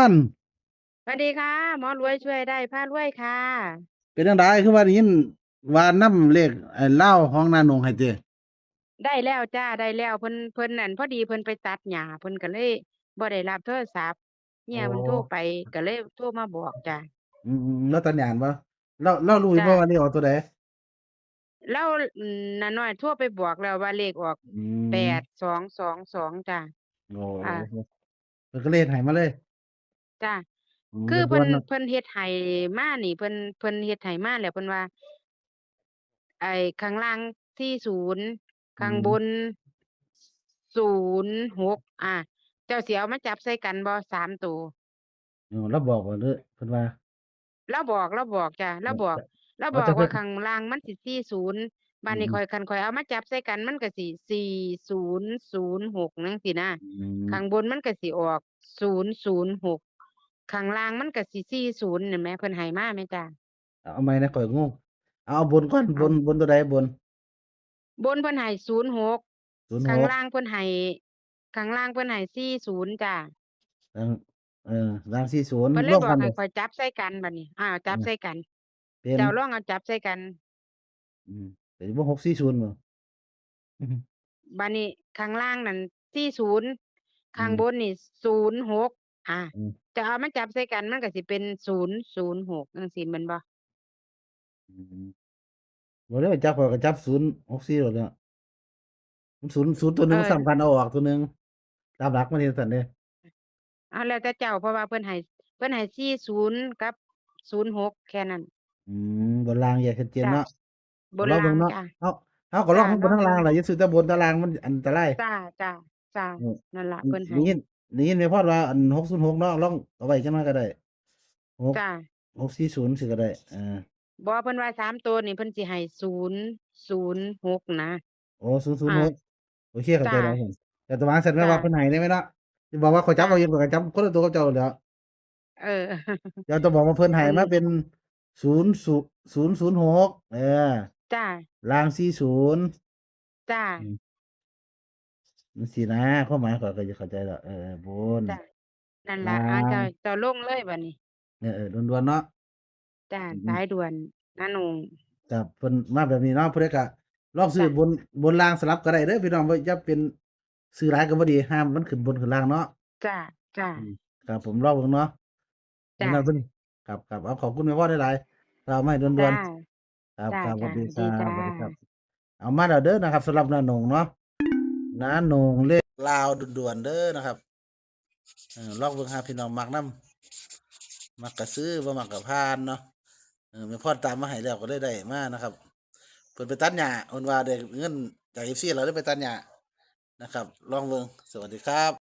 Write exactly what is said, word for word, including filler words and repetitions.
อน สวัสดีค่ะ หมอรวยช่วยได้พารวยค่ะ เป็นจั่งใด คือว่าได้ยินว่านำเลข ไอ้ลาวของน้าหนงให้ติ ได้แล้วจ้า ได้แล้ว เพิ่น เพิ่นนั่น พอดีเพิ่นไปตัดหญ้า เพิ่นก็เลยบ่ได้รับโทรศัพท์ เมียเพิ่นโทรไป โอ้ ก็เลยโทรมาบอกจ้า อืมๆ ลาวตัดหญ้าบ่ ลาว ลาวรู้อยู่บ่ จ้า ว่าเลขออกตัวใด ลาว อืม น้าน้อยโทรไปบอกแล้วว่าเลขออก อืม แปดสองสองสอง จ้า โอ้ อ่า เพิ่นก็เลยให้มาเลย จ้า อืม คือเพิ่น ด่วนๆ เนาะ เพิ่นเฮ็ดให้มานี่ เพิ่น เพิ่นเฮ็ดให้มาแล้ว เพิ่นว่า ไอ้ข้างล่าง สี่ศูนย์ อืม ข้างบน ศูนย์หก อ่า เจ้าสิเอามาจับใส่กันบ่ สามตัว เออ ลาวบอกว่าเด้อ เพิ่นว่า ลาวบอก ลาวบอกจ้า ลาวบอก ลาวบอกว่า เออ แต่เพิ่น ข้างล่างมันสิ สี่ศูนย์ บาดนี้ อืม ข้อย คันข้อยเอามาจับใส่กัน มันก็สิ สี่ศูนย์ศูนย์หก จั่งซี้นะ อืม ข้างบนมันก็สิออก ศูนย์ศูนย์หก ข้างล่างมันก็สิ สี่ศูนย์ นั่นแหม เพิ่นให้มาแหมจ้า เอาใหม่นะ ข้อยงง เอา เอาบนก่อน เอา บน บนตัวใดบน บนเพิ่นให้ ศูนย์หก ศูนย์หก ข้างล่างเพิ่นให้ ข้างล่างเพิ่นให้ สี่ศูนย์ จ้า ข้าง เออ ล่าง สี่ศูนย์ เพิ่นเลยบอกให้ข้อยจับใส่กันบาดนี้ อ้าว จับใส่กัน เออ เป็น เจ้าลองเอาจับใส่กัน อืม แต่สิบ่ หกสี่ศูนย์ บ่ บาดนี้ข้างล่างนั่น สี่ศูนย์ อืม ข้างบนนี่ ศูนย์หก อ่า อืม จะเอามาจับใส่กัน มันก็สิเป็น ศูนย์ศูนย์หก จั่งซี้แม่นบ่ อืม บ่ได้จับ ข้อยก็จับ ศูนย์หกสี่ โลดเนาะ มัน ศูนย์ ศูนย์ ตัวหนึ่ง เออ มันซ้ำกัน เอาออกตัวหนึ่ง ตามหลักมันเฮ็ดจั่งซั้นเด้ เอาแล้วแต่เจ้า เพราะว่าเพิ่นให้ เพิ่นให้ สี่ศูนย์ กับ ศูนย์หก แค่นั้น อืม บนล่างแยกชัดเจน จ้ะ เนาะ บนล่าง ลองเบิ่งเนาะ จ้ะ เฮา เฮาก็ลอง จ้ะ ทั้งบนทั้งล่าง ลองเบิ่ง ล่ะ อย่าซื้อแต่บนแต่ล่าง มันอันตราย จ้ะ จ้ะ จ้ะ อืม นั่นล่ะ อืม เพิ่นให้ ได้ยิน ได้ยินแม่พรว่า อัน หกศูนย์หก เนาะ ลองเอาไว้จักหน่อยก็ได้ หก จ้ะ หกสี่ศูนย์ จั่งซี้ก็ได้ อ่า บ่ เพิ่นว่าสามตัวนี่เพิ่นสิให้ ศูนย์ศูนย์หก นะ โอ้ ศูนย์ศูนย์หก อ่า โอเค เข้าใจ จ้ะ แล้ว แต่ตะวางซั่นแม่น จ้ะ ว่าเพิ่นให้ได้ไหมเนาะ สิบอกว่าข้อยจับเอาเอง จ้ะ ข้อยก็จับคนละตัวกับเจ้าแหล้ว เออ เดี๋ยวต้องบอกว่าเพิ่นให้ เพิ่น มาเป็น ศูนย์ ศูนย์ ศูนย์ศูนย์หก เออ จ้ะ ล่าง สี่ศูนย์ จ้ะ อืม จั่งซี้นะ ความหมายข้อยก็จะเข้าใจแล้ว เออ บน จ้ะ นั่นล่ะ ล่าง อ่า เจ้า เจ้าลงเลยบัดนี้ เออๆ ด่วนๆ เนาะ จ้ะ อืม สายด่วน น้าหนง ครับ เพิ่นมาแบบนี้เนาะ ผู้ใดก็ลองซื้อ จ้ะ บน บนล่างสลับก็ได้เด้อพี่น้อง บ่ อย่าเป็น ซื้อหลายก็บ่ดี ห้ามมันขึ้นบนขึ้นล่างเนาะ จ้ะ จ้ะ อืม ครับผม ลองเบิ่งเนาะ จ้ะ อันนั้นเพิ่น ครับๆ เอา ขอบคุณแม่พรหลายๆ ครับ มาให้ด่วนๆ จ้ะ ครับ จ้ะ ครับ สวัสดี จ้ะ ครับ สวัสดี สวัสดีครับ จ้ะ เอามาแล้วเด้อนะครับ สำหรับน้าหนงเนาะ น้าหนงเลขลาวด่วนๆ เด้อนะครับ เออ ลองเบิ่งหาพี่น้องมักนำ มักก็ซื้อ บ่มักก็ผ่านเนาะ เออ แม่พรตามมาให้แล้วก็เลยได้มานะครับ เพิ่นไปตัดหญ้า เพิ่นว่าได้เงินจาก เอฟซี แล้วเลยไปตัดหญ้านะครับ ลองเบิ่ง สวัสดีครับ